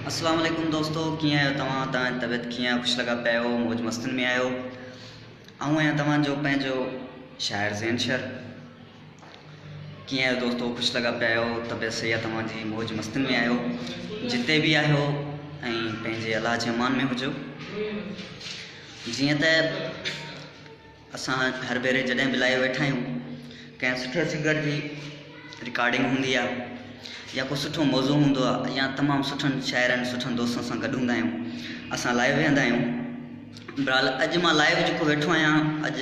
اسلام عليڪم دوستو ڪيئن آهيو توهان توهان جي طبيعت ڪيئن آهي خوش لڳا پيا آهيو موج مستين ۾ آهيو آئون آهيان توهان جو پنهنجو شاعر زين شر ڪيئن آهيو دوستو خوش لڳا پيا آهيو طبيعت صحيح آهي توهان جي موج مستين ۾ آهيو جتي به آهيو ۽ پنهنجي الله جي امان ۾ هجو جيئن ته اسان هر ڀيري جڏهن به لائيو ويٺا آهيون ڪنهن سٺي سنگر جي رڪارڊنگ هوندي آهي يا ڪو سٺو موضوع هوندو آهي يا تمام سٺن شاعرن سٺن دوستن سان گڏ هوندا آهيون اسان لائيو ويهندا آهيون بهرحال اڄ مان لائيو جيڪو ويٺو آهيان اڄ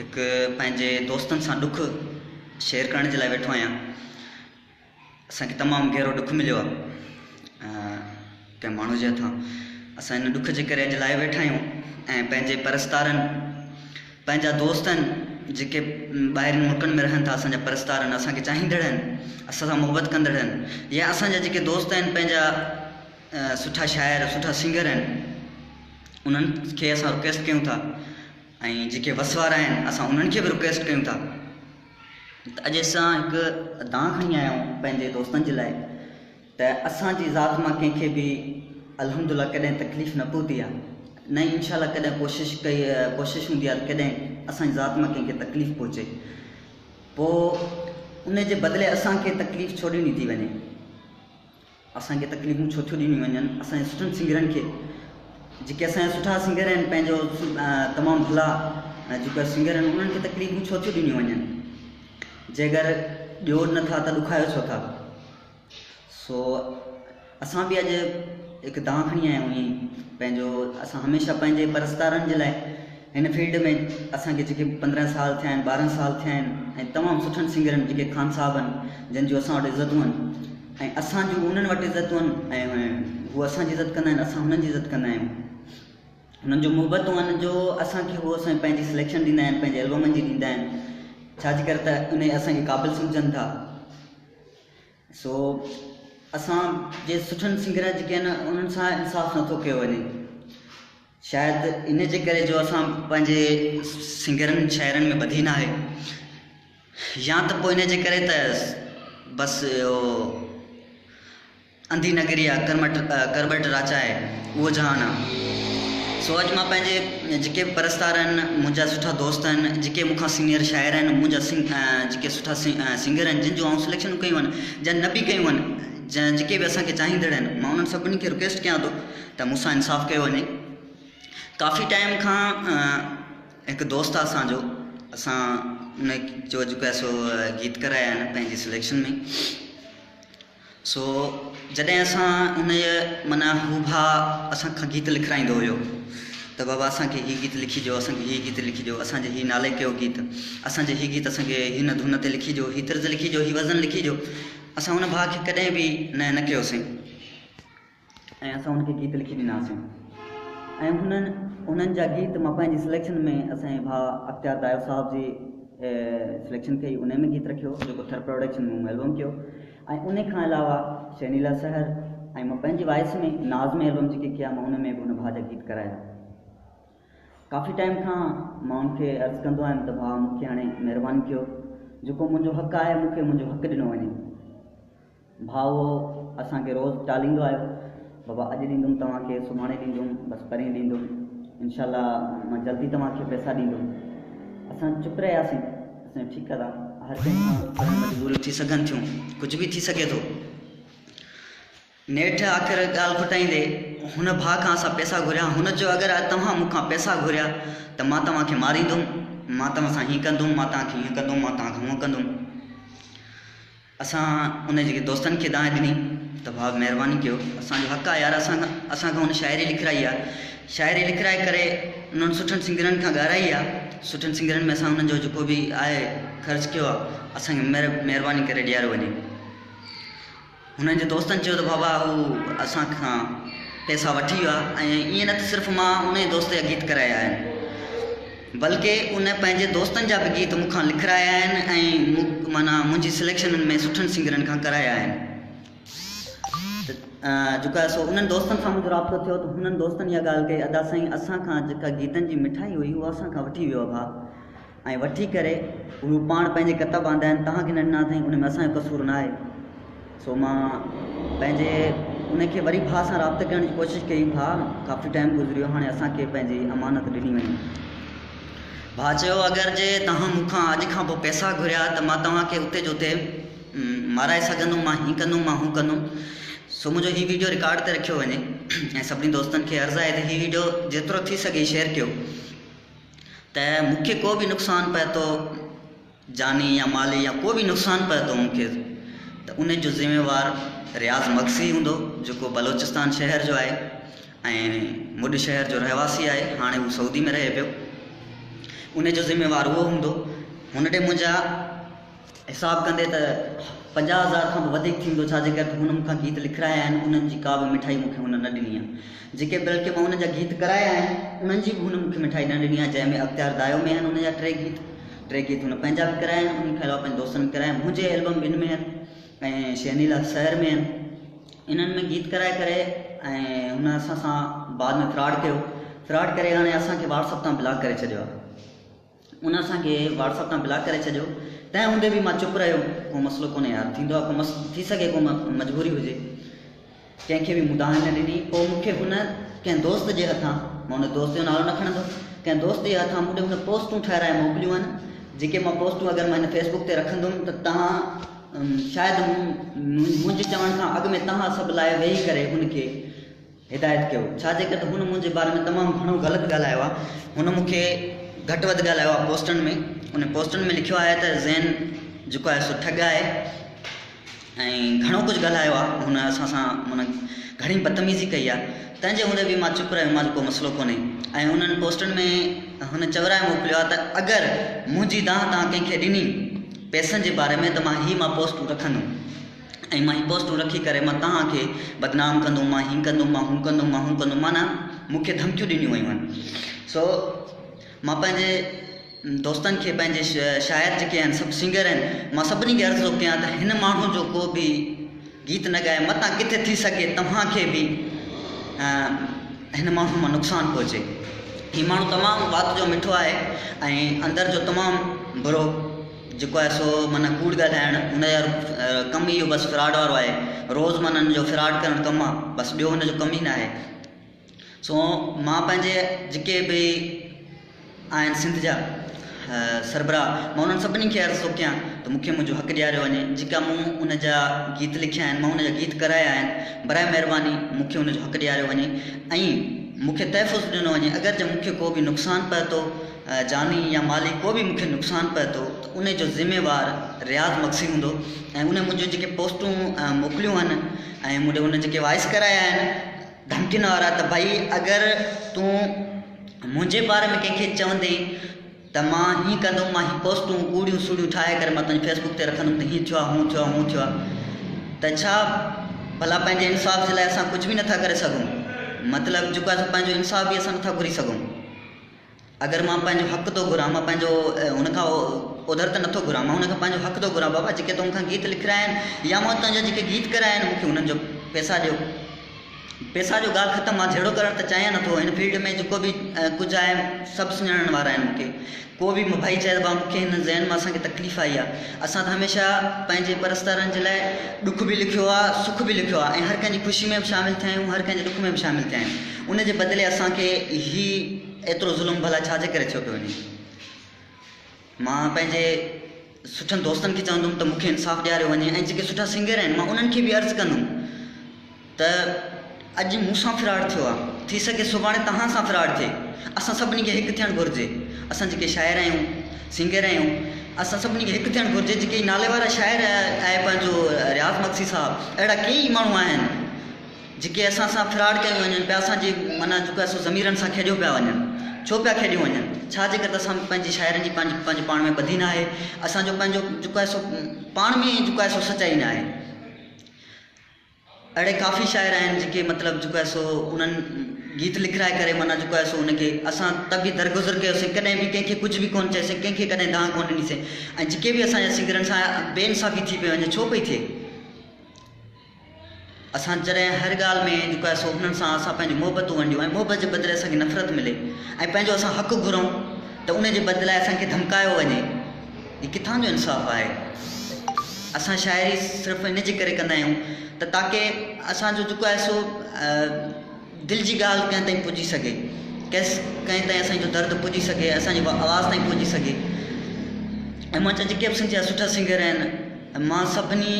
هڪ پنهنجي دوستن سان ڏک شيئر ڪرڻ جي لاء ويٺو آهيان اسان کي تمام گهرو ڏک مليو آهي ڪنهن ماڻهو جي هٿان اسان ان ڏک جي ڪري اڄ لائيو ويٺا آهيون ۽ پنهنجي پرستارن پنهنجا دوست آهن جيڪي ٻاهرين ملڪن ۾ رهن ٿا اسان جا پرستار آهن اسان کي چاهيندڙ آهن اسان سان محبت ڪندڙ آهن يا اسان جا جيڪي دوست آهن پنهنجا سٺا شاعر سٺا سنگر آهن انهن کي اسان رڪويسٽ ڪيون ٿا ۽ جيڪي وس وارا آهن اسان انهن کي به رڪويسٽ ڪيون ٿا ته اڄ اسان هڪ دانهن کڻي آيا آهيون پنهنجي دوستن جي لاء ته اسان جي ذات مان ڪنهن کي به الحمد لله ڪڏهن تڪليف نه پهتي آهي نه ئي انشاء الله ڪڏهن ڪوشش ڪئي ڪوشش هوندي آهي ته ڪڏهن اسان جي ذات مان ڪنهن کي تڪليف پهچي پوء ان جي بدلي اسان کي تڪليف ڇو ڏني ٿي وڃي. اسان کي تڪليفون ڇو ٿيون ڏنيون وڃن اسان جي سٺن سنگرن کي جيڪي اسان جا سٺا سنگر آهن پنهنجو تمام ڀلا جيڪا سنگر آهن انهن کي تڪليفون ڇو ٿيون ڏنيون وڃن جي اگر ڏيو نٿا ته ڏکايو ڇو ٿا سو اسان به اڄ هڪ دانهن کڻي آيا آهيون پنهنجو اسان هميشه پنهنجي پرستارن جي لاء هن فيلڊ ۾ اسان کي جيڪي 15 سال ٿيا آهن 12 سال ٿيا آهن ۽ تمام سٺن سنگرن جيڪي خان صاحب آهن جن جون اسان وٽ عزتون آهن ۽ اسان جون انهن وٽ عزتون آهن ۽ هو اسان جي عزت ڪندا آهن اسان هنن جي عزت ڪندا آهيون هنن جو محبتون آهن جو اسان کي هو اسان پنهنجي سليڪشن ڏيندا آهن پنهنجي البمن جي ڏيندا آهن ڇا جي ڪري ته انهي اسان کي قابل سمجهن ٿا سو اسان جي سٺن سنگرن جيڪي آهن انهن سان انصاف نٿو ڪيو وڃي شايد ان جي ڪري جو اسان پنهنجي سنگرن شاعرن ۾ ٻڌي ناهي يا ته پوء ان جي ڪري ته بس اهو انڌي نگري آ ڪرمٽ ڪرٻٽ راچائي اهو جهان آ سو اڄ مان پنهنجي جيڪي به پرستار آهن منهنجا سٺا دوست آهن جيڪي مون کان سينيئر شاعر آهن منهنجا جيڪي سٺا سنگر آهن جن جون آئون سليڪشنون ڪيون آهن جا نه به ڪيون آهن جيڪي به اسان کي چاهيندڙ آهن مان انهن سڀني کي رڪويسٽ ڪيان ٿو ته مون سان انصاف ڪيو وڃي. ڪافي ٽائيم کان هڪ دوست آ اسان جو اسان ان جو جيڪو آهي سو گيت ڪرايا آهن پنهنجي سليڪشن ۾ سو جڏهن اسان ان معنيٰ هو ڀاء اسان کان گيت لکرائيندو هيو ته بابا اسان کي هي گيت لکي ڏيو اسان کي هي گيت لکي ڏيو اسان جي هي نالي ڪيو گيت اسان جي هي گيت اسان کي هن ڌن تي لکي ڏيو هي طرز لکي ڏيو هي وزن لکي ڏيو اسان ان ڀاء کي ڪڏهن به نه نه ڪيوسين. ۽ اسان ان کي گيت لکي ڏناسين ۽ هنن انهن جا گيت مان پنهنجي سليڪشن ۾ اسان جي ڀاء اختيار دايو صاحب جي سليڪشن ڪئي ان ۾ گيت رکيو جيڪو ٿر پروڊڪشن ۾ مون البم ڪيو ۽ ان کان علاوه شهنيلا سحر ۽ مان پنهنجي وائس ۾ ناز ۾ البم جيڪي ڪيا مان ان ۾ به ان ڀاء جا گيت ڪرايا ڪافي ٽائيم کان مان ان کي عرض ڪندو آهيم ته ڀاء مون کي هاڻي مهرباني ڪيو جيڪو منهنجو حق آهي مون کي منهنجو حق ڏنو وڃي ڀاء اسان کي روز ٽاليندو آيو، بابا اڄ ڏيندم توهان کي، سڀاڻي ڏيندم، بس پرين ڏيندم، انشاء الله مان جلدي توهان کي پئسا ڏيندم. اسان چپ رهياسين، اسان چيو ٺيڪ آ ادا، هر ڪنهن کان ڪڏهن مجبوريون ٿي سگهن ٿيون، ڪجهه به ٿي سگهي ٿو. نيٺ آخر ڳالهه کٽائيندي هن ڀاء کان اسان پئسا گهريا، هن چيو اگر اڄ توهان مون کان پئسا گهريا ته مان توهان کي ماريندم، مان توهان سان هيئن ڪندم، مان توهان کي هيئن ڪندم، مان توهان کي هونئن ڪندم. اسان ان جي دوستن کي دانهن ڏني ته ڀاء مهرباني ڪيو اسان جو حق آهي يار اسان کان اسان کان هن شاعري لکرائي آهي شاعري لکرائي ڪري انهن سٺن سنگرن کان ڳارائي آهي سٺن سنگرن ۾ اسان انهن جو جيڪو به آهي خرچ ڪيو آهي اسان کي مهرباني ڪري ڏياريو وڃي هنن جي دوستن چيو ته بابا هو اسان کان پئسا وٺي ويو آهي ۽ ائين نه ته صرف مان ان دوست جا گيت ڪرايا آهن بلڪه ان پنهنجي دوستن جا به گيت مون کان لکرايا آهن ۽ مون معنيٰ منهنجي سليڪشنن ۾ سٺن سنگرن کان ڪرايا آهن ته جيڪو آهي سو انهن دوستن سان منهنجو رابطو ٿيو ته هنن دوستن اها ڳالهه ڪئي ادا سائين اسان کان جيڪا گيتن جي مٺائي هئي اها اسان کان وٺي ويو ڀاء ۽ وٺي ڪري هو پاڻ پنهنجي ڪتب آندا آهن توهان کي نه ڏنا اٿائين ان ۾ اسان جو قصور نه آهي سو مان پنهنجي ان کي وري ڀاء سان رابطي ڪرڻ جي ڪوشش ڪئي ڀاء ڪافي ٽائيم گذري ويو هاڻي اسان کي پنهنجي امانت ڏني وڃي. ڀاء چيو اگر جي توهان مون کان اڄ کان پوء پئسا گهريا ته مان توهان کي اتي جو اتي مارائي سگهندم مان هين ڪندم مان هون ڪندم سو منهنجو هي ويڊيو رڪارڊ تي رکيو وڃي ۽ سڀني دوستن کي عرض آهي ته هي ويڊيو جيترو ٿي سگهي شيئر ڪيو ته مون کي ڪو به نقصان پهتو جاني يا مالي يا ڪو به نقصان پهتو مون کي ته ان جو ذميوار رياض مگسي هوندو جيڪو بلوچستان شهر جو آهي ۽ مڏ شهر جو رهواسي آهي هاڻي هو سعودي ۾ رهي پيو ان جو ذميوار اهو هوندو هن ڏي منهنجا حساب ڪندي ته 50 هزار کان به وڌيڪ ٿيندو ڇا جي ڪري ته هن مون کان گيت لکرايا آهن انهن جي ڪا به مٺائي مون کي هن نه ڏني آهي جيڪي بلڪه مان انهن جا گيت ڪرايا آهن انهن جي به هن مون کي مٺائي نه ڏني آهي جنهن ۾ اختيار دايو ۾ آهن ان جا ٽي گيت ٽي گيت هن پنهنجا به ڪرايا آهن ان کان علاوه پنهنجي دوستن به ڪرايا آهن منهنجي البم ٻن ۾ آهن ۽ شهنيلا سحر ۾ آهن انهن ۾ گيت ڪرائي ڪري ۽ هن اسان سان بعد ۾ فراڊ ڪيو فراڊ ڪري هاڻي اسان کي واٽس اپ تان بلاڪ ڪري ڇڏيو آهي ان اسان کي واٽس اپ تان بلاڪ ڪري ڇڏيو تنهن هوندي به مان چپ رهيم ڪو مسئلو ڪونهي يار ٿيندو آهي ڪو مس ٿي سگهي ڪو مجبوري هجي ڪنهن کي به مون دانهن نه ڏني پوء مون کي هن ڪنهن دوست جي هٿان مان ان دوست جو نالو نه کڻندس ڪنهن دوست جي هٿان مون ڏي هن پوسٽون ٺهرائي موڪليون آهن جيڪي مان پوسٽون اگر مان هن فيسبوڪ تي رکندم ته توهان شايد منهنجي چوڻ کان اڳ ۾ توهان سڀ لاء ويهي ڪري هن کي هدايت ڪيو ڇا جي ڪري ته هن منهنجي باري ۾ تمام گهڻو غلط ڳالهايو آهي هن مون کي گهٽ وڌ ڳالهايو آهي پوسٽن ۾ ان پوسٽن ۾ لکيو آهي ته زين جيڪو آهي سو ٺڳ آهي ۽ گهڻو ڪجهه ڳالهايو آهي هن اسان سان معنيٰ گهڻي بدتميزي ڪئي آهي تنهن جي هوندي به مان چپ رهيو مان ڪو مسئلو ڪونهي ۽ انهن پوسٽن ۾ هن چورائي موڪليو آهي ته اگر منهنجي دانهن توهان ڪنهن کي ڏني پئسن جي باري ۾ ته مان هي مان پوسٽون رکندم ۽ مان هي پوسٽون رکي ڪري مان توهان کي بدنام ڪندم مان هي ڪندم مان هو ڪندم مان هو ڪندم معنيٰ مون کي ڌمڪيون ڏنيون ويون آهن سو مان پنهنجي دوستن کي پنهنجي شاعر جيڪي آهن سڀ سنگر آهن مان سڀني کي عرض ٿو ڪيان ته هن ماڻهو جو ڪو به گيت نه ڳائي متان ڪٿي ٿي سگهي توهان کي به هن ماڻهو مان نقصان پهچي. هي ماڻهو تمام وات جو مٺو آهي ۽ اندر جو تمام برو جيڪو آهي سو معنيٰ ڪوڙ ڳالهائڻ هن جو ڪم ئي اهو بس فراڊ وارو آهي روز معنيٰ هن جو فراڊ ڪرڻ ڪم آهي بس ٻيو هن جو ڪم ئي نه آهي سو مان پنهنجي جيڪي به آهن سنڌ جا سربراهه مان انهن سڀني کي عرض ٿو ڪيان ته مون کي منهنجو حق ڏياريو وڃي جيڪا مون ان جا گيت لکيا آهن مان ان جا گيت ڪرايا آهن برائي مهرباني مون کي ان جو حق ڏياريو وڃي ۽ مون کي تحفظ ڏنو وڃي اگر جي مون کي ڪو به نقصان پهتو جاني يا مالي ڪو به مون کي نقصان پهتو ته ان جو ذميوار رياض مگسي هوندو ۽ ان منهنجون جيڪي پوسٽون موڪليون آهن ۽ مون ڏي ان جيڪي وائس ڪرايا آهن ڌمڪين وارا ته ڀائي اگر تون منهنجي باري ۾ ڪنهن کي چوندين ته مان هين ڪندم مان هي پوسٽون ڪوڙيون سوڙيون ٺاهي ڪري مان تنهنجي فيسبوڪ تي رکندم ته هين ٿيو آهي هون ٿيو آهي هون ٿيو آهي ته ڇا ڀلا پنهنجي انصاف جي لاء اسان ڪجهه به نٿا ڪري سگهون مطلب جيڪو آهي سو پنهنجو انصاف به اسان نٿا گهري سگهون اگر مان پنهنجو حق ٿو گهران مان پنهنجو هن کان اوڌر ته نٿو گهران مان هن کان پنهنجو حق ٿو گهران بابا جيڪي تو مون کان گيت لکرايا آهن يا مان تنهنجا جيڪي گيت ڪرايا آهن مون کي انهن جو پئسا ڏيو پئسا جو ڳالهه ختم مان جهيڙو ڪرڻ ته چاهيان نٿو هن فيلڊ ۾ جيڪو به ڪجهه آهي سڀ سڃاڻڻ وارا آهن مون کي ڪو به ڀائي چئي ته بابا مون کي هن ذهن مان اسان کي تڪليف آئي آهي اسان ته هميشه پنهنجي پرستارن جي لاء ڏک به لکيو آهي سک به لکيو آهي ۽ هر ڪنهن جي خوشي ۾ به شامل ٿيا آهيون هر ڪنهن جي ڏک ۾ به شامل ٿيا آهيون ان جي بدلي اسان کي هي ايترو ظلم ڀلا ڇا جي ڪري ٿيو پيو وڃي؟ مان پنهنجي سٺن دوستن کي چوندم ته مون کي انصاف ڏياريو وڃي ۽ جيڪي سٺا سنگر آهن مان انهن کي به عرض ڪندم ته اڄ مون سان فراڊ ٿيو آهي ٿي سگهي سڀاڻي توهان سان فراڊ ٿئي اسان سڀني کي هڪ ٿيڻ گهرجي اسان جيڪي شاعر آهيون سنگر آهيون اسان سڀني کي هڪ ٿيڻ گهرجي جيڪي نالي وارا شاعر آهي پنهنجو رياض مگسي صاحب اهڙا ڪيئي ماڻهو آهن جيڪي اسان سان فراڊ ڪيون وڃن پيا اسان جي معنيٰ جيڪو آهي سو ضميرن سان کيڏيو پيا وڃن ڇو پيا کيڏيون وڃن ڇا جي ڪري ته اسان پنهنجي شاعرن جي پنهنجي پنهنجو پاڻ ۾ ٻڌي ناهي اسان جو پنهنجو جيڪو آهي سو پاڻ ۾ جيڪو آهي سو سچائي ناهي اهڙي ڪافي شاعر آهن جيڪي مطلب جيڪو آهي سو انهن گيت لکرائي ڪري معنيٰ جيڪو آهي سو ان کي اسان ته به درگذر ڪيوسين ڪڏهن به ڪنهن کي ڪجهه به ڪونه چيوسين ڪنهن کي ڪڏهن دانهن ڪونه ڏنيسين ۽ جيڪي به اسان جا سنگرن سان بي انصافي ٿي پئي وڃي ڇو پئي ٿئي اسان جڏهن هر ڳالهه ۾ جيڪو آهي سو هنن سان اسان پنهنجون محبتون ونڊيون ۽ محبت جي بدلي اسان کي نفرت ملي ۽ پنهنجو اسان حق گهرون ته ان جي بدلي اسان کي ڌمڪايو وڃي هي ڪٿان جو انصاف آهي. اسان شاعري صرف ان جي ڪري ڪندا آهيون ته تاڪه اسان جو جيڪو آهي سو دل جي ڳالهه ڪنهن تائين پڄي سگهي ڪيس ڪنهن تائين اسان جو درد پڄي سگهي اسان جي آواز تائين پڄي سگهي ۽ مان چوان جيڪي به سنڌ جا سٺا سنگر آهن مان سڀني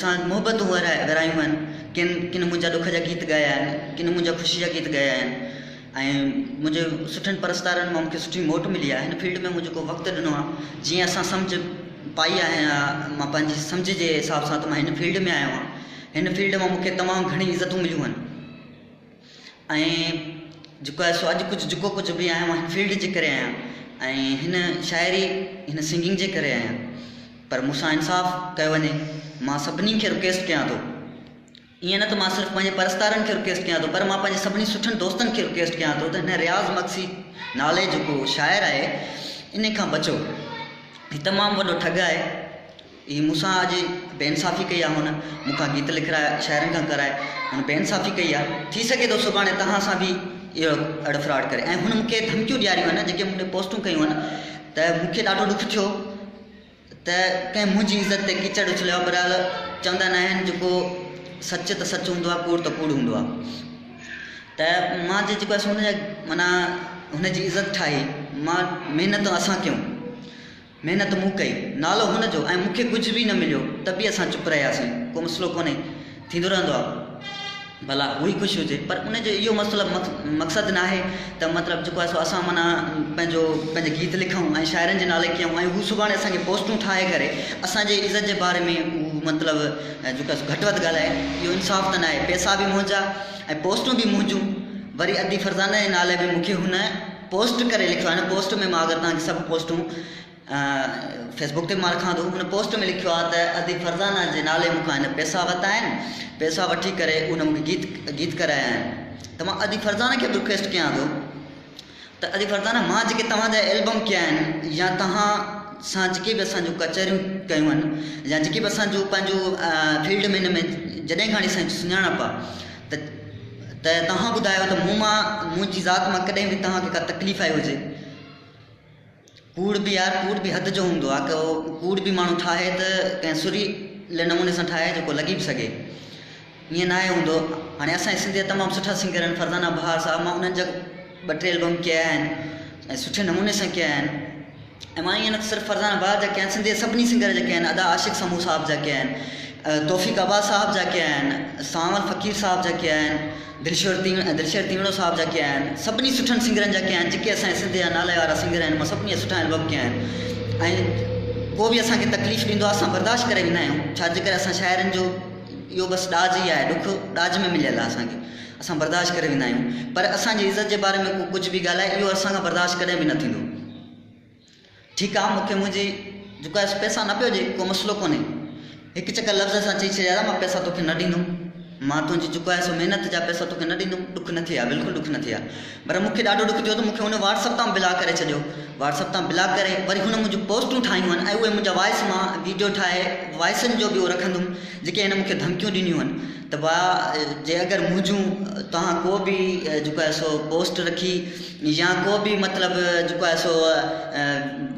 سان محبتون ورهايون آهن ڪن ڪن منهنجا ڏک جا گيت ڳايا آهن ڪن منهنجا خوشي جا گيت ڳايا آهن ۽ منهنجي سٺن پرستارن مان مونکي سٺي موٽ ملي آهي هن فيلڊ ۾ مون جيڪو وقت ڏنو آهي جيئن اسان سمجهه پائي آهي مان پنهنجي سمجهه جي حساب سان ته مان هن فيلڊ ۾ آيو آهيان هن فيلڊ مان مون کي تمام گهڻي عزتون مليون آهن ۽ جيڪو آهي سو اڄ ڪجهه جيڪو ڪجهه به آهيان مان هن فيلڊ جي ڪري آهيان ۽ هن شاعري هن سنگنگ جي ڪري آهيان پر مون سان انصاف ڪيو وڃي مان سڀني کي رڪويسٽ ڪيان ٿو ائين نه ته مان صرف پنهنجي پرستارن کي رڪويسٽ ڪيان ٿو پر مان پنهنجي سڀني سٺن دوستن کي رڪويسٽ ڪيان ٿو ته هن رياض مگسي نالي جيڪو شاعر آهي ان کان بچو هي تمام وڏو ٺڳ آهي هي مون سان اڄ بي انصافي ڪئي آهي هن مون کان گيت لکرائي شاعرن کان ڪرائي هن بي انصافي ڪئي آهي ٿي سگهي ٿو سڀاڻي توهان سان به اهو اهڙو فراڊ ڪري ۽ هن مون کي ڌمڪيون ڏياريون آهن جيڪي مون ڏي پوسٽون ڪيون آهن ته مون کي ڏاڍو ڏک ٿيو ته ڪنهن منهنجي عزت تي ڪيچڙ اڇليو آهي بهرحال چوندا نه آهن جيڪو سچ ته سچ هوندو آهي ڪوڙ ته ڪوڙ هوندو آهي ته مان جيڪو آهي سو هن جا معنيٰ هن جي عزت ٺاهي مان محنت اسان ڪيون محنت مون ڪئي، نالو هن جو ۽ مون کي ڪجهه به نه مليو ته به اسان چپ رهياسين، ڪو مسئلو ڪونهي، ٿيندو رهندو آ، ڀلا هو ئي خوش هجي، پر ان جو اهو مطلب مقصد ناهي ته مطلب جيڪو آهي سو اسان معنيٰ پنهنجو پنهنجا گيت لکون ۽ شاعرن جي نالي ڪيون ۽ هو سڀاڻي اسان کي پوسٽون ٺاهي ڪري اسان جي عزت جي باري ۾ هو مطلب جيڪو آهي سو گهٽ وڌ ڳالهائي، اهو انصاف ته ناهي، پئسا به منهنجا ۽ پوسٽون به منهنجون، وري ادي فرزانه جي نالي به مون کي هن. پوسٽ ڪري لکيو آهي ان پوسٽ ۾ مان اگر توهان کي سڀ پوسٽون فيس بڪ تي مان رکان ٿو ان پوسٽ ۾ لکيو آهي ته ادي فرزانه جي نالي مون کان هن پئسا ورتا آهن پئسا وٺي ڪري ان مون کي گيت گيت ڪرايا آهن ته مان ادي فرزانه کي به رڪويسٽ ڪيان ٿو ته ادي فرزانه مان جيڪي توهان جا البم ڪيا آهن يا توهان سان جيڪي به اسان جون ڪچهريون ڪيون آهن يا جيڪي به اسان جو پنهنجو فيلڊ ۾ هن ۾ جڏهن کان اسان جي سڃاڻپ آهي ته ته توهان ٻڌايو ته مون مان منهنجي ذات مان ڪڏهن به توهان کي ڪا تڪليف آئي هجي؟ ڪوڙ به يار ڪوڙ به حد جو هوندو آهي ڪو ڪوڙ به ماڻهو ٺاهي ته ڪنهن سريلي نموني سان ٺاهي جيڪو لڳي به سگهي ائين ناهي هوندو هاڻي اسان جي سنڌ جا تمام سٺا سنگر آهن فرزانه بهار صاحب مان انهن جا ٻه ٽي البم ڪيا آهن ۽ سٺي نموني سان ڪيا آهن ۽ مان ائين نه ته صرف فرزانه بهار جا ڪيا آهن سنڌ جي سڀني سنگر جا ڪيا آهن ادا عاشق سمون صاحب جا ڪيا آهن توفيق عباس صاحب جا ڪيا آهن سانول فقير صاحب جا ڪيا آهن دلشور دلشير تيوڻو صاحب جا ڪيا آهن سڀني سٺن سنگرن جا ڪيا آهن جيڪي اسان جي سنڌ جا نالي وارا سنگر آهن مان سڀني جا سٺا البم ڪيا آهن ۽ ڪو به اسان کي تڪليف ڏيندو آهي اسان برداشت ڪري ويندا آهيون ڇا جي ڪري اسان شاعرن جو اهو بس ڏاج ئي آهي ڏک ڏاج ۾ مليل آهي اسان کي اسان برداشت ڪري ويندا آهيون پر اسان جي عزت جي باري ۾ ڪو ڪجهه به ڳالهائي اهو اسان کان برداشت ڪڏهن به نه ٿيندو. ٺيڪ آ مون کي منهنجي جيڪو آهي سو پئسا نه پيو ڏي ڪو مسئلو ڪونهي. هڪ چڪر لفظ سان چئي ڇڏيا ته مان پئسا توکي نه ڏيندم. مان تنهنجي جيڪو آهي سو محنت جا پئسا توکي نه ڏيندم ڏک نه ٿئي ها بلڪل ڏک نه ٿئي ها. پر مون کي ڏاڍو ڏک ٿيو ته مون کي هن واٽس اپ تان بلاڪ ڪري ڇڏيو. واٽس اپ تان بلاڪ ڪري وري هن منهنجون پوسٽون ٺاهيون آهن ۽ اهي منهنجا وائس مان ويڊيو ٺاهي وائسن جو به اهو رکندم جيڪي هن مون کي ڌمڪيون ڏنيون آهن ته ڀاء جي اگر منهنجون توهان ڪو به جيڪو آهي سو پوسٽ رکي يا ڪو به مطلب جيڪو آهي سو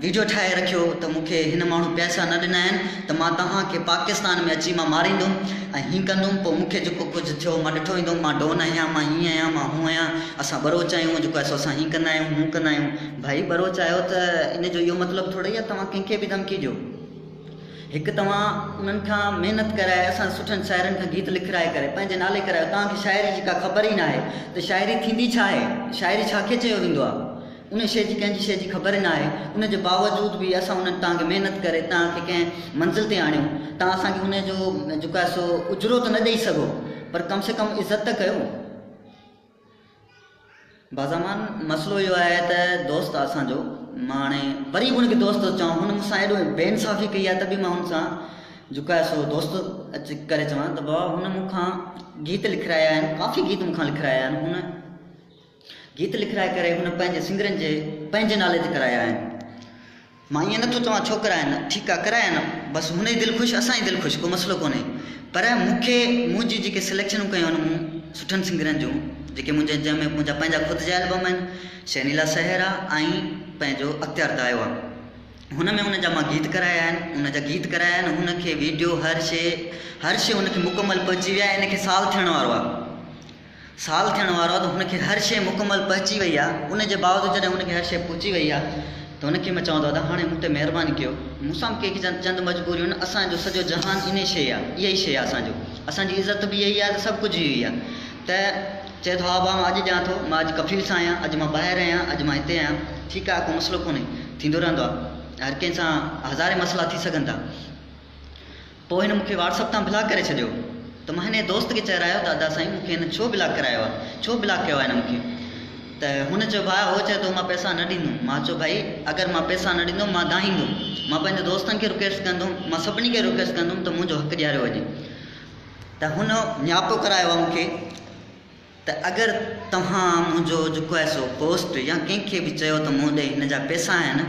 ويڊيو ٺاهي رکيو ته مون کي هن ماڻهو پئسا نه ڏنا آهن ته مان توهان کي پاڪستان ۾ اچي مان ماريندم ۽ هين ڪندم پوء مون کي جيڪو ڪجهه ٿيو مان ڏٺو ويندو مان ڊون آهيان مان هين آهيان مان هون آهيان اسان ٻروچ آهيون جيڪو آهي سو اسان هين ڪندا آهيون هون ڪندا آهيون ڀائي ٻروچ آهيو ته ان جو اهو مطلب ٿوري آهي توهان ڪنهن کي به ڌمڪي ڏيو هڪ توهان انهن کان محنت ڪرائي اسان سٺن شاعرن کان گيت لکرائي ڪري پنهنجي نالي ڪرايو توهان کي شاعري جي ڪا خبر ئي ناهي ته شاعري ٿيندي ڇا آهي شاعري ڇا کي چيو ويندو آهي ان شيء جي ڪنهن جي شيء جي خبر ئي ناهي ان جي باوجود به اسان انهن توهان کي محنت ڪري توهان کي ڪنهن منزل تي آڻيو توهان اسان کي ان جو جيڪو آهي سو اجرو ته نه ڏئي سگهو پر ڪم سي ڪم عزت ته ڪيو. بازامان مسئلو اهو آهي ته دوست آ اسان جو مان هاڻي وري به ان کي دوست ٿو چوان هن مون سان ايڏو بي انصافي ڪئي آهي ته به مان هن سان جهڪائي سو دوست اچي ڪري چوان ته بابا هن مون کان گيت لکرايا آهن ڪافي گيت مون کان لکرايا آهن هن گيت لکرائي ڪري هن پنهنجي سنگرن جي پنهنجي نالي تي ڪرايا آهن مان ائين نٿو چوان ڇو ڪرايا نه، ٺيڪ آ ڪرايا نه، بس هن جي دل خوش اسان جي دل خوش ڪو مسئلو ڪونهي پر مون کي منهنجي جيڪي سليڪشنون ڪيون آهن مون سٺن سنگرن جون جيڪي منهنجا جنهن ۾ منهنجا پنهنجا خود جا البم آهن شهنيلا سحر آ ۽ پنهنجو اختيار دايو آ هن ۾ ان جا مان گيت ڪرايا آهن ان جا گيت ڪرايا آهن هن کي ويڊيو هر شي هر شي هن کي مڪمل پهچي وئي آهي ان کي سال ٿيڻ وارو آهي سال ٿيڻ وارو آهي ته هن کي هر شي مڪمل پهچي وئي آهي ان جي باوجود جڏهن هن کي هر شي پهچي وئي آهي ته هن کي مان چوان ٿو ادا هاڻي مون تي مهرباني ڪيو مون سان به ڪي چند مجبوريون آهن اسان جو سڄو جهان انهي شي آهي اها ئي شي آهي اسان جو اسان جي عزت به اها ئي آهي ته سڀ ڪجهه اهو ئي آهي ته چئي ٿو ها ڀاء مان اڄ ڏيان ٿو مان اڄ ڪفيل سان آهيان اڄ مان ٻاهر آهيان اڄ مان هتي آهيان ٺيڪ آهي ڪو مسئلو ڪونهي ٿيندو رهندو آهي هر ڪنهن سان هزارين مسئلا ٿي سگهن ٿا پوء هن مون کي واٽس اپ تان بلاڪ ڪري ڇڏيو ته مان هن دوست کي چهرايو ته ادا سائين مون کي هن ڇو بلاڪ ڪرايو آهي ڇو بلاڪ ڪيو آهي هن مون کي ته هن چيو ڀاء هو چئي ٿو مان پئسا نه ڏيندم مان چيو ڀائي اگر مان پئسا نه ڏيندم مان دانهيندم مان پنهنجي دوستن کي رڪويسٽ ڪندم مان سڀني کي رڪويسٽ ڪندم ته منهنجو حق ڏياريو وڃي ته هن نياپو ڪرايو آهي مون کي ته اگر توهان منهنجو جيڪو آهي سو پوسٽ يا ڪنهن کي به چيو ته مون ڏي هن جا پئسا آهن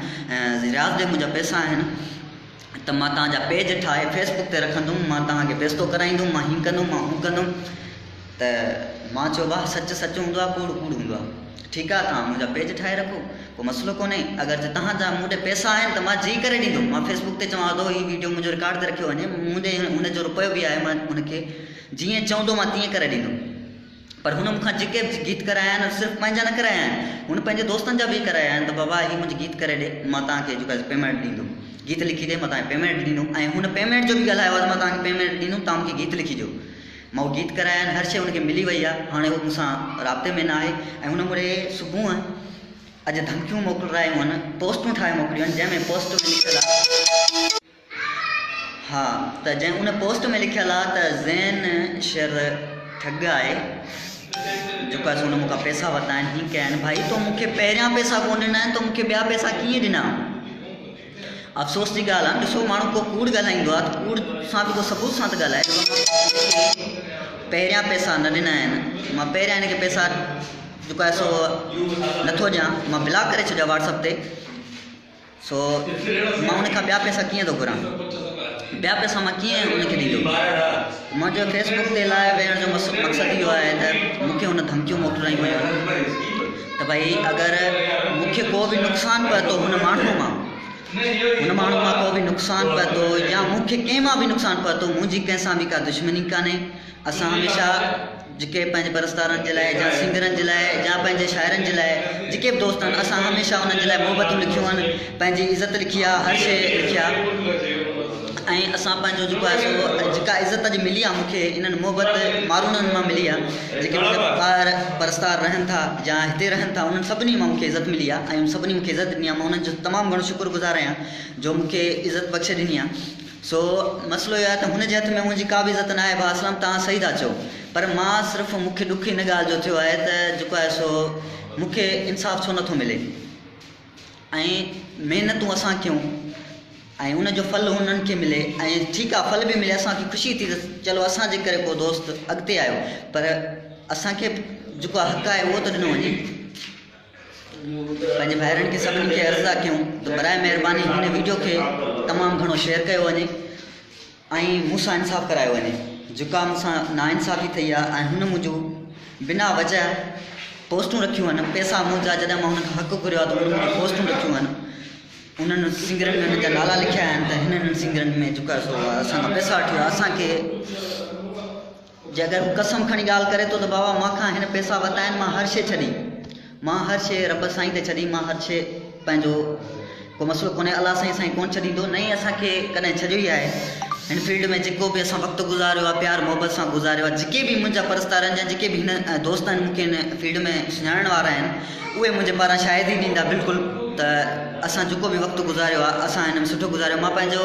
رياض ڏي منهنجا پئسا آهن ته مان توهان جا پيج ٺاهي فيس بڪ تي رکندم مان توهان کي پيستو ڪرائيندم مان هين ڪندم مان هون ڪندم ته مان چيو ڀاء سچ سچ هوندو آهي ڪوڙ ڪوڙ هوندو آهي ٺيڪ آهي توهان منهنجا پيج ٺاهي رکو ڪو مسئلو ڪونهي اگر جي توهان جا مون ڏي پئسا آهن ته مان جي ڪري ڏيندم مان فيس بڪ تي چوان ٿو هي ويڊيو منهنجو رڪارڊ تي رکيو وڃي مون ڏي هن جو روپيو به آهي مان هن کي جيئن چوندو مان تيئن ڪري ڏيندم. پر هن مون کان جيڪي به گيت ڪرايا آهن صرف پنهنجا نه ڪرايا آهن، هن پنهنجي دوستن جا به ڪرايا آهن ته بابا هي منهنجي گيت ڪري ڏي مان توهان کي جيڪو آهي پيمينٽ ڏيندم، گيت لکي ڏي مان توهان کي پيمينٽ ڏيندم ۽ هن پيمينٽ جو به ڳالهايو آهي ته مان توهان کي پيمينٽ ڏيندم توهان مون کي گيت لکي ڏيو. مان اهي گيت ڪرايا آهن هر شيء هن کي ملي وئي آهي هاڻي هو مون سان رابطي ۾ نه آهي ۽ هن مون ڏي صبح اڄ ڌمڪيون موڪلرايون آهن پوسٽون ٺاهي موڪليون آهن جنهن ۾ پوسٽ ۾ لکيل آهي. ها ته جنهن ان پوسٽ ۾ لکيل آ ته زين شر ٺڳ آهي جيڪو آهي سو ان مون کان پئسا ورتا آهن هي ڪيا آهن ڀائي تو مون کي پهريان پئسا ڪونه ڏنا آهن تو مون کي ٻيا پئسا ڪيئن ڏنا افسوس جي ڳالهه آهي ڏسو ماڻهو ڪو ڪوڙ ڳالهائيندو آهي ته ڪوڙ سان به ڪو ثبوت سان ته ڳالهائي پهريان پئسا نه ڏنا آهن مان پهريان هن کي پئسا جيڪو آهي سو نٿو ڏيان مان بلاڪ ڪري ڇڏيا واٽس اپ تي سو مان ان کان ٻيا پئسا ڪيئن ٿو گهران؟ ٻيا پئسا مان ڪيئن ان کي ڏيندم؟ منهنجو فيس بڪ تي لائيو ويهڻ جو مقصد اهو آهي ته مون کي هن ڌمڪيون موڪلايون هيون ته ڀئي اگر مون کي ڪو به نقصان پهتو هن ماڻهو مان هن ماڻهو مان ڪو به نقصان پهتو يا مون کي ڪنهن مان به نقصان پهتو منهنجي ڪنهن سان به ڪا دشمني ڪانهي اسان هميشه جيڪي پنهنجي پرستارن جي لاء يا سنگرن جي لاء يا پنهنجي شاعرن جي لاء جيڪي به دوست آهن اسان هميشه انهن جي لاء محبتون لکيون آهن پنهنجي عزت لکي آهي هر شيء لکي آهي ۽ اسان پنهنجو جيڪو آهي سو جيڪا عزت اڄ ملي آهي مونکي انهن محبت مارونن مان ملي آهي جيڪي منهنجا ٻاهر پرستار رهن ٿا يا هتي رهن ٿا انهن سڀني مان مونکي عزت ملي آهي ۽ سڀني مونکي عزت ڏني آهي مان انهن جو تمام گهڻو شڪر گذار آهيان جو مونکي عزت بخشي ڏني آهي سو مسئلو اهو آهي ته هن جي هٿ ۾ منهنجي ڪا به عزت ناهي ڀاء اسلم توهان صحيح ٿا چئو پر مان صرف مون کي ڏک ان ڳالهه جو ٿيو آهي ته جيڪو آهي سو مون کي انصاف ڇو نٿو ملي ۽ محنتون اسان ڪيون ۽ ان جو ڦل هنن کي ملي ۽ ٺيڪ آهي ڦل به ملي اسان کي خوشي ٿي ته چلو اسان جي ڪري ڪو دوست اڳتي آيو پر اسان کي جيڪو حق آهي اهو ته ڏنو وڃي. پنهنجي ڀائرن کي سڀني کي عرض ٿا ڪيون ته برائي مهرباني هن ويڊيو کي تمام گهڻو شيئر ڪيو وڃي ۽ مون سان انصاف ڪرايو وڃي جيڪا مون سان نا انصافي ٿي آهي ۽ هن منهنجو بنا وجه پوسٽون رکيون آهن پئسا منهنجا جڏهن مان هن کان حق گهريو آهي ته هن منهنجون پوسٽون رکيون آهن انهن سنگرن ۾ انهن جا نالا لکيا آهن ته هنن هنن سنگرن ۾ جيڪو آهي سو اسان کان پئسا وٺي ويو اسان کي جي اگر هو قسم کڻي ڳالهه ڪري ٿو ته بابا مان کان هن پئسا ورتا آهن مان هر شيء ڇڏي مان هر شيء رب سائين تي ڇڏي مان هر شيء پنهنجو ڪو مسئلو ڪونهي الله سائين اسان کي ڪونه ڇڏيندو نه ئي اسان کي ڪڏهن ڇڏيو ئي آهي هن فيلڊ ۾ جيڪو به اسان وقت گذاريو آهي پيار محبت سان گذاريو آهي جيڪي به منهنجا پرستار آهن يا جيڪي به هن دوست آهن مون کي هن فيلڊ ۾ سڃاڻڻ وارا آهن اهي منهنجي پاران شاهدي ڏيندا بلڪل ته اسان جيڪو به وقت گذاريو آهي اسان هن ۾ سٺو گذاريو مان پنهنجو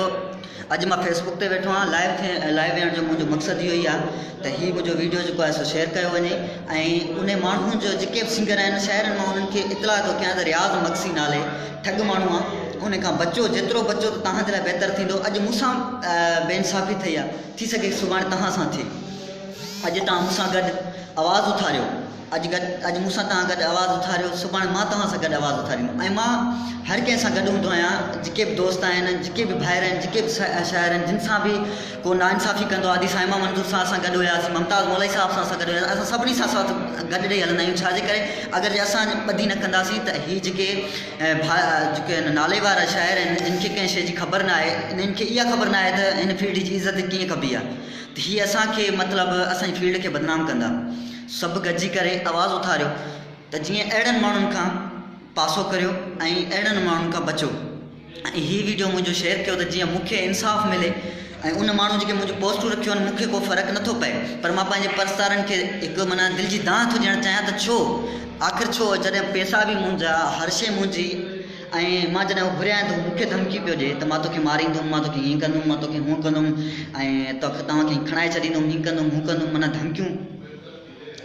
اڄ مان فيس بڪ تي ويٺو آهيان لائيو ٿي لائيو ويهڻ جو منهنجو مقصد اهو ئي آهي ته هي منهنجو ويڊيو جيڪو آهي سو شيئر ڪيو وڃي ۽ انهي ماڻهو جو جيڪي به سنگر آهن شاعرن مان انهن کي اطلاع ٿو ڪيان ته رياض مگسي نالي ٺڳ ماڻهو آهي ان کان بچو جيترو بچو ته توهان جي لاء بهتر ٿيندو اڄ مون سان بي انصافي ٿي آهي ٿي سگهي سڀاڻي توهان سان ٿئي اڄ توهان مون سان گڏ آواز اٿاريو. اڄ گڏ اڄ مون سان توهان گڏ آواز اٿاريو سڀاڻي مان توهان سان گڏ آواز اٿاريندم ۽ مان هر ڪنهن سان گڏ هوندو آهيان جيڪي به دوست آهن جيڪي به ڀائر آهن جيڪي به شاعر آهن جن سان به ڪو ناانصافي ڪندو آهي ادي صائمه منظور سان اسان گڏ هياسين ممتاز مولائي صاحب سان اسان گڏ هياسين اسان سڀني سان ساٿ گڏ ڏئي هلندا آهيون ڇاجي ڪري اگر جي اسان ٻڌي نه ڪنداسين ته هي جيڪي ڀا جيڪي آهن نالي وارا شاعر آهن انهن کي ڪنهن شيء جي خبر نه آهي انهن کي اها خبر نه آهي ته هن فيلڊ جي عزت ڪيئن ڪبي آهي ته هي اسان کي مطلب اسان جي فيلڊ کي بدنام ڪندا. سڀ گڏجي ڪري آواز اٿاريو ته جيئن اهڙن ماڻهن کان پاسو ڪريو ۽ اهڙن ماڻهن کان بچو ۽ هي ويڊيو منهنجو شيئر ڪيو ته جيئن مون کي انصاف ملي ۽ ان ماڻهو جيڪي منهنجون پوسٽون رکيون آهن مون کي ڪو فرق نٿو پئي پر مان پنهنجي پرستارن کي هڪ معنيٰ دل جي دانهن ٿو ڏيڻ چاهيان ته ڇو آخر ڇو جڏهن پئسا به منهنجا هر شيء منهنجي ۽ مان جڏهن اهو گهريان ته هو مون کي ڌمڪي پيو ڏئي ته مان توکي ماريندم، مان توکي هيئن ڪندم، مان توکي هونئن ڪندم ۽ توهان کي کڻائي ڇڏيندم، هيئن ڪندم، هونئن ڪندم، معنيٰ ڌمڪيون.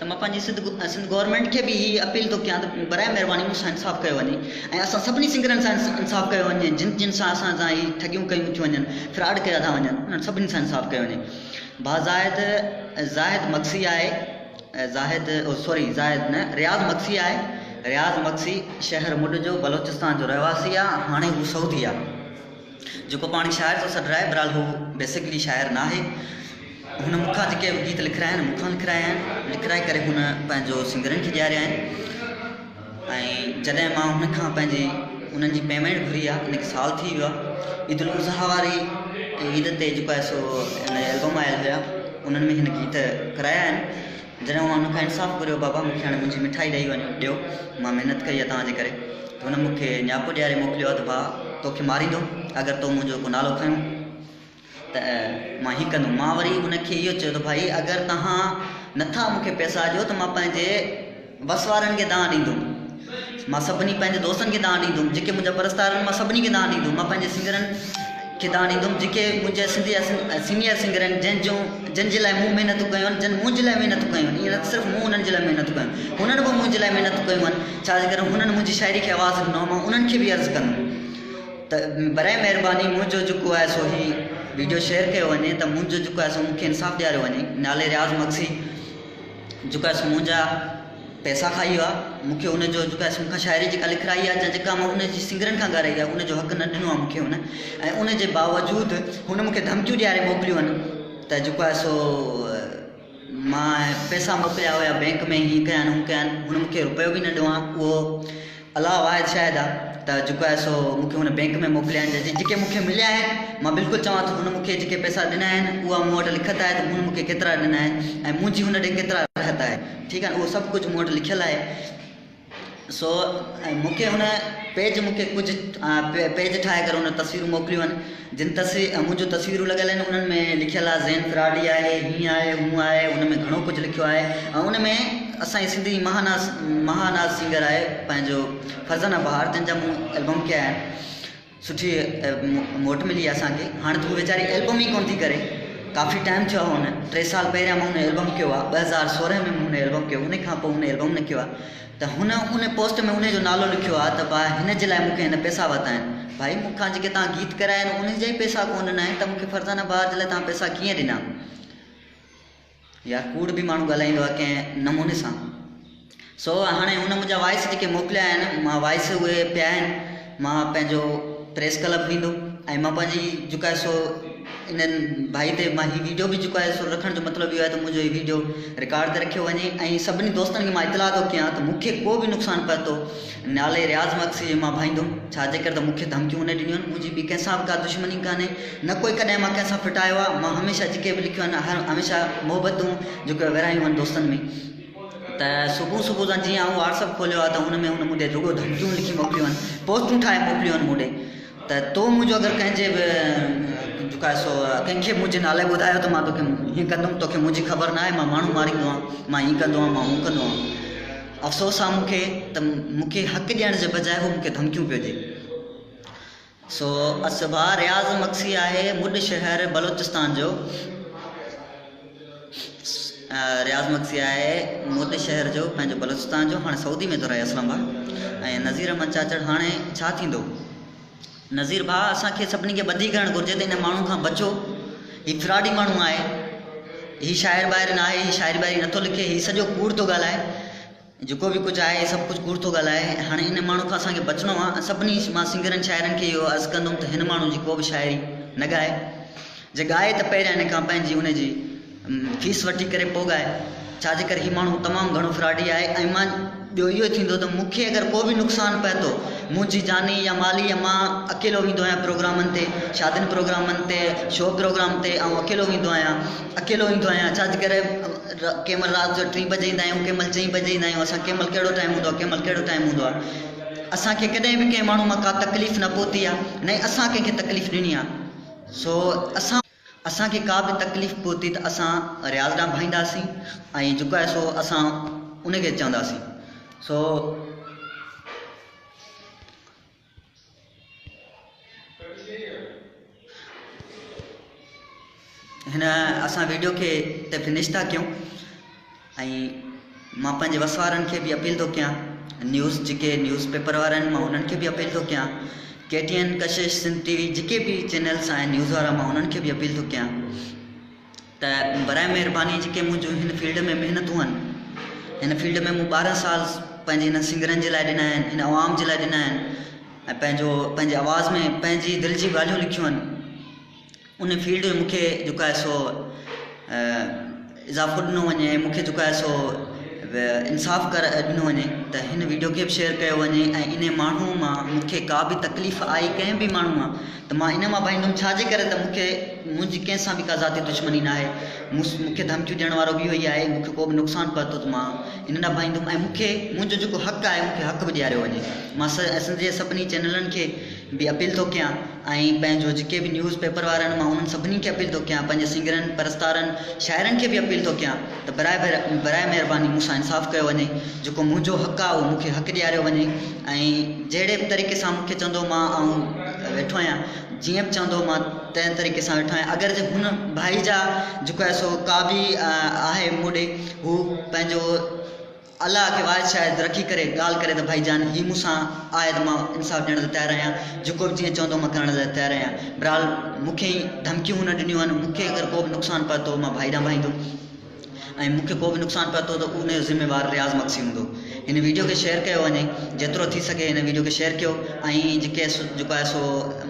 ته مان پنهنجي سنڌ سنڌ گورنمينٽ کي به هي اپيل ٿو ڪيان ته براء مهرباني مون سان انصاف ڪيو وڃي ۽ اسان سڀني سنگرن سان انصاف ڪيو وڃي جن جن سان اسان سان هي ٺڳيون ڪيون ٿيون وڃن، فراڊ ڪيا ٿا وڃن، انهن سڀني سان انصاف ڪيو وڃي. ڀاء زاهد زاهد مگسي آهي. زاهد او سوري زاهد نه رياض مگسي آهي رياض مگسي شهر مڏ جو بلوچستان جو رهواسي آ هاڻي هو سعودي آ جيڪو پاڻ کي شاعر ٿو سڏرائي بهرحال هو بيسڪلي شاعر ناهي هن مون کان جيڪي به گيت لکرايا آهن مون کان لکرايا آهن لکرائي ڪري هن پنهنجو سنگرن کي ڏياريا آهن ۽ جڏهن مان هن کان پنهنجي انهن جي پيمينٽ گهري آ ان کي سال ٿي ويو آ عيد الاضحيٰ واري عيد تي جيڪو آهي سو هن جا البم آيل هيا انهن ۾ هن گيت ڪرايا آهن جڏهن مان هن کان انصاف گهريو بابا مون کي هاڻي منهنجي مٺائي ڏئي وڃو ڏيو مان محنت ڪئي آ توهان جي ڪري ته هن مون کي نياپو ڏياري موڪليو آ ته ڀاء توکي ماريندم اگر تو منهنجو ڪو نالو کنيو ته مان هي ڪندم. مان وري ان کي اهو چيو ته ڀائي اگر توهان نٿا مون کي پئسا ڏيو ته مان پنهنجي وس وارن کي دانهن ڏيندم. مان سڀني پنهنجي دوستن کي دانهن ڏيندم، جيڪي منهنجا پرستار آهن مان سڀني کي دانهن ڏيندم. مان پنهنجي سنگرن کي دانهن ڏيندم جيڪي منهنجا سنڌ جا سينيئر سنگر آهن جن جون جن جي لاء مون محنتون ڪيون آهن جن منهنجي لاء محنتون ڪيون آهن. ائين نه ته صرف مون انهن جي لاء محنتون ڪيون آهن هنن به منهنجي لاء محنتون ڪيون آهن ڇا جي ڪري هنن منهنجي شاعري کي آواز ڏنو آهي مان انهن کي به عرض ڪندم. ته براء مهرباني منهنجو جيڪو آهي سو هي ويڊيو شيئر ڪيو وڃي ته منهنجو جيڪو آهي سو مونکي انصاف ڏياريو وڃي نالي رياض مگسي جيڪو آهي سو منهنجا پئسا کائي ويو آهي مونکي ان جو جيڪو آهي سو مونکان شاعري جيڪا لکرائي آهي يا جيڪا مان ان جي سنگرن کان ڳارائي آهي ان جو حق نه ڏنو آهي مونکي هن ۽ ان جي باوجود هن مونکي ڌمڪيون ڏياري موڪليون آهن ته جيڪو آهي سو مان پئسا موڪليا هيا بئنڪ ۾ هيئن ڪيا آهن هون ڪيا آهن هن مونکي روپيو به نه ڏنو آهي اهو الله واحد شاهد آهي ته جيڪو آهي سو مونکي هن بئنڪ ۾ موڪليا آهن جيڪي مونکي مليا آهن مان بلڪل چوان ٿو هن مونکي جيڪي پئسا ڏنا آهن اها مون وٽ لکت آهي ته هن مونکي ڪيترا ڏنا آهن ۽ منهنجي هن ڏي ڪيترا رهت آهي ٺيڪ آهي اهو سڀ ڪجهه مون وٽ لکيل آهي سو مون کي هن پيج مون کي ڪجهه پيج ٺاهي ڪري هن تصويرون موڪليون آهن جن تصوير منهنجون تصويرون لڳل آهن انهن ۾ لکيل آهي زين فراڊي آهي هيئن آهي هونئن آهي ان ۾ گهڻو ڪجهه لکيو آهي ۽ ان ۾ اسان جي سنڌي مهاناز مهاناز سنگر آهي پنهنجو فرزانه بهار جن جا مون البم ڪيا آهن سٺي موٽ ملي آهي اسان کي هاڻي ته هو ويچاري البم ئي ڪونه ٿي ڪري ڪافي ٽائيم ٿيو آهي هن ٽي سال پهريان مان هن البم ڪيو آهي 2016 ۾ مون هن البم ڪيو ان کان پوء هن البم نه ڪيو آهي ته هن ان پوسٽ ۾ ان جو نالو لکيو آهي ته ڀاء هن جي لاء مون کي هن پئسا ورتا آهن ڀائي مون کان جيڪي توهان گيت ڪرايا آهن ان جا ئي پئسا ڪونه ڏنا آهن ته مون کي فرزانه بهار جي لاء توهان پئسا ڪيئن ڏنا يار ڪوڙ به ماڻهو ڳالهائيندو آهي ڪنهن نموني سان سو هاڻي هن منهنجا وائس جيڪي موڪليا آهن مان وائس اهي پيا آهن مان پنهنجو پريس ڪلب ويندم ۽ مان پنهنجي جيڪو آهي سو انهن ڀائي تي مان هي ويڊيو به جيڪو آهي سو رکڻ جو مطلب اهو آهي ته منهنجو هي ويڊيو رڪارڊ تي رکيو وڃي ۽ سڀني دوستن کي مان اطلاع ٿو ڪيان ته مون کي ڪو به نقصان پهتو نالي رياض مگسي جي مان ڀائيندم، ڇا جي ڪري ته مون کي ڌمڪيون هن ڏنيون آهن، منهنجي ٻي ڪنهن سان به ڪا دشمني ڪانهي، نه ڪوئي ڪڏهن مان ڪنهن سان ڦٽايو آهي، مان هميشه جيڪي به لکيو آهن هر هميشه محبتون جيڪو ورهايون آهن دوستن ۾ ته صبح صبح سان جيئن آئون واٽس اپ کوليو آهي ته ان ۾ هن مون ڏي رڳو ڌمڪيون لکي موڪليون آهن، پوسٽون ٺاهي موڪليون آهن مون ڏي ته تو منهنجو اگر ڪنهن جي به جيڪو آهي سو ڪنهن کي منهنجي نالي ٻڌايو ته مان توکي هيئن ڪندم توکي منهنجي خبر ناهي مان ماڻهو ماريندو آهيان مان هيئن ڪندو آهيان مان هون ڪندو آهيان. افسوس آ مون کي ته مون کي حق ڏيڻ جي بجاء هو مون کي ڌمڪيون پيو ڏي. سو اصبا رياض مگسي آهي مڏ شهر بلوچستان جو رياض مگسي آهي مڏ شهر جو پنهنجو بلوچستان جو هاڻي سعودي ۾ ٿو رهي اسلم ڀاء ۽ نذير احمد چاچڙ هاڻي ڇا ٿيندو نذير ڀاء اسان کي سڀني کي ٻڌي ڪرڻ گهرجي ته ان ماڻهو کان بچو هي فراڊي ماڻهو آهي هي شاعر ٻاهر نه آهي هي شاعري ٻاعري نٿو لکي هي سڄو ڪوڙ ٿو ڳالهائي. جيڪو به ڪجهه آهي سڀ ڪجهه ڪوڙ ٿو ڳالهائي. هاڻي ان ماڻهو کان اسان کي بچڻو آهي. سڀني مان سنگرن شاعرن کي اهو عرض ڪندم ته هن ماڻهو جي ڪو به شاعري نه ڳائي. جي ڳائي ته پهريان هن کان پنهنجي ان جي فيس وٺي ڪري پوء ڳائي. ڇا جي ڪري هي ماڻهو تمام گهڻو فراڊي آهي ۽ مان ٻيو اهو ٿيندو ته مون کي اگر ڪو به نقصان پهتو منهنجي جاني يا مالي يا مان اڪيلو ويندو آهيان پروگرامن تي شادين پروگرامن تي شو پروگرام تي آئون اڪيلو ويندو آهيان اڪيلو ايندو آهيان ڇا جي ڪري ڪنهن مهل رات جو ٽين بجي ايندا آهيون ڪنهن مهل چئين بجي ايندا آهيون اسان ڪنهن مهل ڪهڙو ٽائيم هوندو آهي ڪنهن مهل ڪهڙو ٽائيم هوندو آهي اسان کي ڪڏهن به ڪنهن ماڻهو مان ڪا تڪليف نه پهتي آهي نه ئي اسان ڪنهن کي تڪليف ڏني آهي سو اسان اسان کي ڪا به تڪليف پهتي ته اسان رياض ڏانهن ڀائينداسين ۽ جيڪو آهي سو اسان ان کي چونداسين سو هن اسان ويڊيو کي اتي فنش ٿا ڪيون ۽ مان پنهنجي وس وارن کي به اپيل ٿو ڪيان نيوز جيڪي نيوز پيپر وارا آهن مان انهن کي به اپيل ٿو ڪيان K T N Kashish Sindh T V جيڪي به چينلس آهن نيوز وارا مان انهن کي به اپيل ٿو ڪيان ته برائي مهرباني جيڪي منهنجون هن فيلڊ ۾ محنتون آهن هن فيلڊ ۾ مون 12 سال پنهنجي هن سنگرن جي لاء ڏنا آهن هن عوام جي لاء ڏنا آهن ۽ پنهنجو پنهنجي آواز ۾ پنهنجي دل جي ڳالهيون لکيون آهن ان فيلڊ ۾ مونکي جيڪو آهي سو اضافو ڏنو وڃي ۽ مونکي جيڪو آهي سو انصاف ڪر ڏنو وڃي ته هن ويڊيو کي به شيئر ڪيو وڃي ۽ ان ماڻهو مان مونکي ڪا به تڪليف آئي ڪنهن به ماڻهو مان ته مان ان مان ڀائيندم ڇا جي ڪري ته مونکي منهنجي ڪنهن سان به ڪا ذاتي دشمني ناهي مونکي ڌمڪيون ڏيڻ وارو به اهو ئي آهي مونکي ڪو به نقصان پهتو ته مان ان ڏانهن ڀائيندم ۽ مونکي منهنجو جيڪو حق آهي مونکي حق به ڏياريو وڃي مان سنڌ جي سڀني چينلن کي به اپيل ٿو ڪيان ۽ پنهنجو جيڪي به نيوز پيپر وارا آهن مان انهن سڀني کي اپيل ٿو ڪيان پنهنجي سنگرن پرستارن شاعرن کي به اپيل ٿو ڪيان ته براء براء مهرباني مون سان انصاف ڪيو وڃي جيڪو منهنجو حق آهي اهو مون کي حق ڏياريو وڃي ۽ جهڙي به طريقي سان مون کي چوندو مان آئون ويٺو آهيان جيئن به چوندو مان تنهن طريقي سان ويٺو آهيان اگر جي هن ڀائي جا جيڪو آهي سو ڪا به آهي مون ڏي هو پنهنجو الله کي واحد شاهد رکي ڪري ڳالهه ڪري ته ڀائي جان هي مون سان آهي ته مان انصاف ڏيڻ لاء تيار آهيان جيڪو به جيئن چوندو مان ڪرڻ لاء تيار آهيان بهرحال مون کي ڌمڪيون هن ڏنيون آهن مون کي اگر ڪو به نقصان پهتو مان ڀائي ڏانهن ڀائيندم ۽ مون کي ڪو به نقصان پهتو ته ان جو ذميوار رياض مگسي هوندو هن ويڊيو کي شيئر ڪيو وڃي جيترو ٿي سگهي هن ويڊيو کي شيئر ڪيو ۽ جيڪي جيڪو آهي سو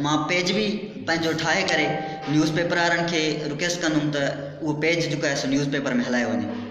مان پيج به پنهنجو ٺاهي ڪري نيوز پيپر وارن کي رڪويسٽ ڪندم ته اهو پيج جيڪو آهي سو نيوز پيپر ۾ هلايو وڃي.